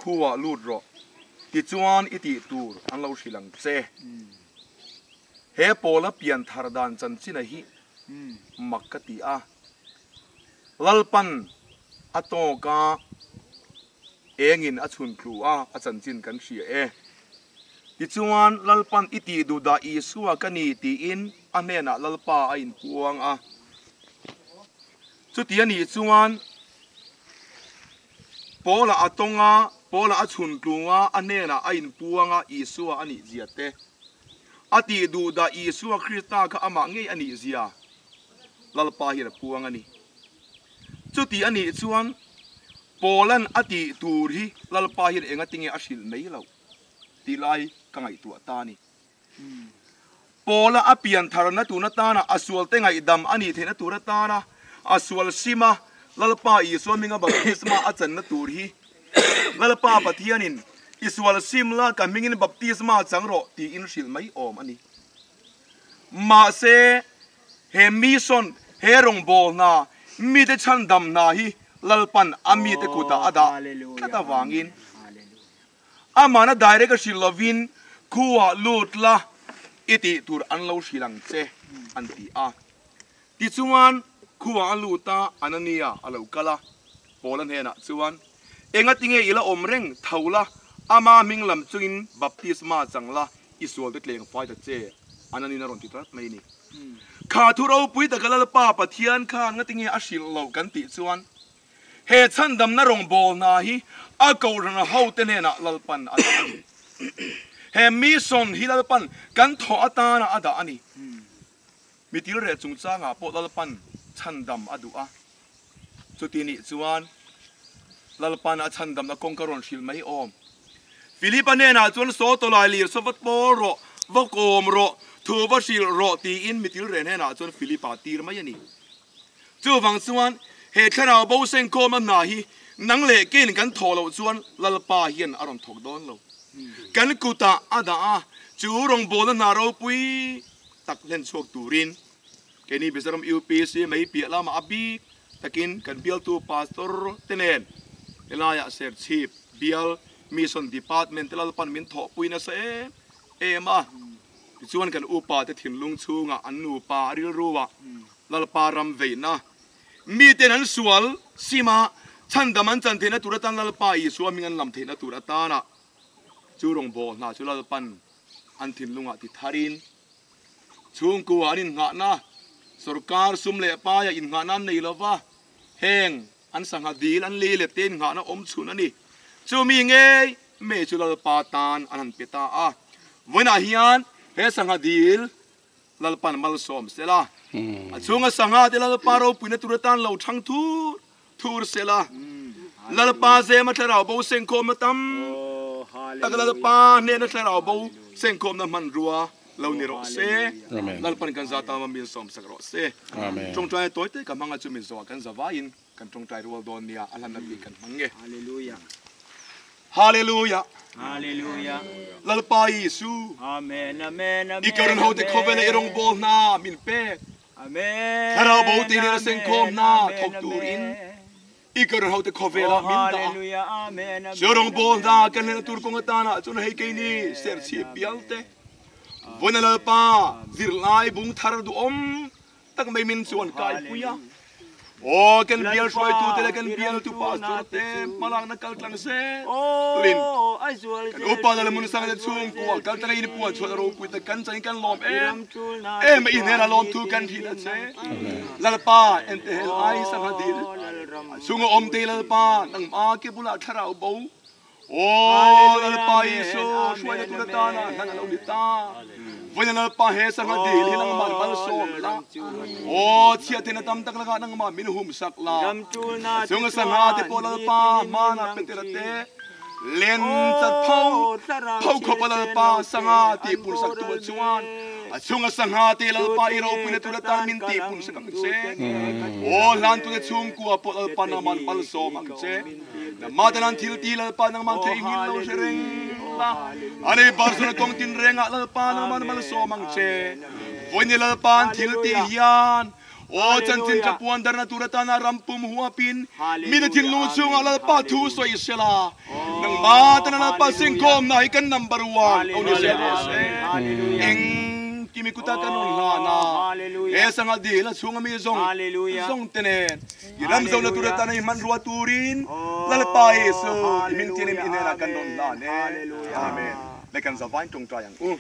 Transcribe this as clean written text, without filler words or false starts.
Khuah lut rawh, tichuan i tih tur an lo hrilh ang che. He pawla pian thar dan chanchina hi mak ka ti a, Lalpan a tawk a, engin a chhun tlu a, a chanchin kan hria e. Tichuan Lalpan i tih duh dah Isua ka ni tiin a hnenah Lalpa a inpuang a. Chuti a nih chuan Paula a tawng a, Paula a chhun tlung a, a hnenah a inpuang a, Isua a nih zia te. A tih duh dah Isua Krista kha amah ngei a nih zia Lalpa hian a puang a ni. Chuti a nih chuan Paula'n a tih tur hi Lalpa hian enga tinge a hrilh mai loh tih lai ka ngaihtuah ta a ni. Paula a pian tharna tun atana a sualte ngaihdam a nih theihna tur atana a sual sim a, Lalpa Isua hminga baptisma a channa tur hi Lalpa Pathianin i sual sim la ka hmingin baptisma chang rawh tiin hrilh mai awm a ni. Mahse, he mission, he rawngbawlna, mite chhandam hna hi Lalpan a mite kutah a dah tlat avangin, Amahna direct a hrilh lovin khuah lut la i tih tur an lo hrilh ang che an ti a. Tichuan khuah a lut a, Anania a lo kal a, Paula hnenah chuan, Engatinge i la awm reng tho la, ama hming lam chungin baptisma chang la i sualte tleng fai ta che, Anani'n a rawn ti tlat mai a ni. Kha thu ropui taka Lalpa Pathian khan ngatinge a hrilh loh kan tih chuan, He chhandamna rawngbâwl hna hi a kohhran hote hnenah Lalpan a dah a ni. He mission hi Lalpan kan thawh atana a dah a ni. Mi tilreh chungchangah pawh Lalpan chhandam a duh a. Chuti nih chuan Lalpan a chhandamna kawng ka rawn hrilh mai awm. Philipa hnenah chuan saw tawlai lir saw va pawl rawh, va kawm rawh, thu va hrilh rawh tiin mi tilreh hnenah chuan Philipa tir mai a ni. Chuvang chuan he thlarau bo sengkhawmna hna hi nang leh kein kan thawh loh chuan Lalpa hian a rawn thawk dawn lo. Kan kutah a dah a, chu rawngbawlna hna ropui tak hlen chhuak turin keini Mizoram UPC mai piah lamah a bik takin kan bialtu Pastor te nen helaiah Serchhip Bial Mission Department te Lalpan min thawhpui nasa em em a. Tichuan kan upa te thinlung chhungah an nupa rilruah Lalpa ram veihna miten an sual sim a, chhandam an chan theihna tur atan Lalpa Isua hming an lam theihna tur atana chu rawngbâwl hna chu Lalpan an thinlungah ti tharin chhungkua an innghahna, sawrkar sum leh paia innghahna an nei lova, heng an sangha dil an lei let te innghahna awm chhun a ni. Chumi ngei mei chu Lalpa tan an han pe ta a. Vawiinah hian he sangha dil Lalpan malsawm sela, a chhunga sangha te Lalpa ropuina tur atan lo thang thur thur sela, Lalpa zema thlarau bo sengkhawmna tam tak Lalpa hnena thlarau bo sengkhawmna hmanrua lo ni rawh se. Lalpan kan za tama min sawm sak rawh se. Tawngtai tawi te ka hmang a chu min zawh kan za vaiin Kan tawngtai rual dawn nia a hlanna bik kan hmang nge. Hallelujah. Hallelujah. Hallelujah. Lalpa Isu. Amen amen amen. I karan ho te khawvel i rawng bawl hna min pek. Amen. Thlarau bo te nen a sengkhawm hna thawk tur in i karan ho te khawvel ah min dah. Hallelujah amen amen. Chu rawng bawl hna kan hlen tur kawng atana chuan hei keini serchhip bial te. Vawiin Lalpa zirlai bung thar duhawm tak mai min chuan kai pui a. Aw kan bial hruaitute leh kan bialtu pastor te hmalakna kal tlang se turin kan upa lal Munsanga te chhungkua kal tlang in puan chhuat a ropui tak kan changin kan lawm em em a i hnenah lawmthu kan hrilh a che. Lalpa ente hel ai sangha dil a chhunga awm te Lalpa nangmah ke bulah thlarau bo Aw Lalpa Isu, hruaina tur atana hlan a lo ni ta. Vawiina Lalpa he sangha dil hi nangmah malsawm la. Aw chhiatthehna tam tak lakah nangmah min hum sak la. A chunga sangha te pawh Lalpa hmanah Petera te len chat pho pho khawpa Lalpa sangha tih pun sak tu ah chuan a chunga sangha te Lalpa i ropuina tur atan min tih pun sak ang che. Aw hlantute chhungkua pawh Lalpa nangmah malsawm ang che. Nangmah tan an thil ti Lalpa nangmah thei ngil lo hre reng la, a nei Barzuna kawng tin rengah Lalpa nangmah malsawm ang che. Vawiin Lalpa an thil ti hian. Aw chanchin tha puan darna tur atana ram pum huapin mite thinlung chhungah Lalpa thu sawi sela, nangmah tana Lalpa singkhawmna hi kan number one lo ni zel rawh se. Eng kimi kuta kan rawn hlan a, he sangha dil a chhunga mi zawng zawng te nen i ram zohna tur atana i hmanrua turin Lalpa Jesu i hming thianin i hnenah kan rawn hlan e. Amen. Le kan zavain tawngtai ang u.